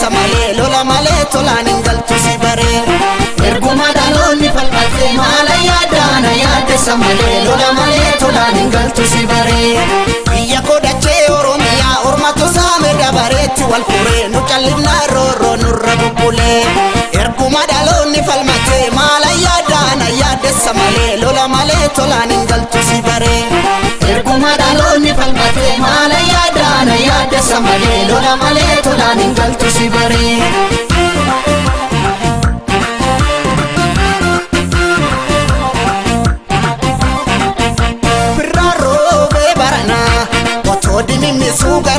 yaaddessa malee, lola malee tolaan hin galtu si baree. Erguma dhaloonni falmatee maala yaadaana yaaddessa malee, lola malee tolaan hin galtu si baree. Biyya kodhachee Oromiyaa ormatu saame dabareetti wal furee, nu callifnaa roorroo nurra bubbulee. Erguma dhaloonni falmatee maala yaadaana yaaddessa malee, lola malee tolaan hin galtu si baree. Erguma dhaloonni falmatee maala yaadaana yaaddessa malee, lola malee tolaan hin galtu si baree. Birraa roobee baranaa otoo dimimmisuu gara.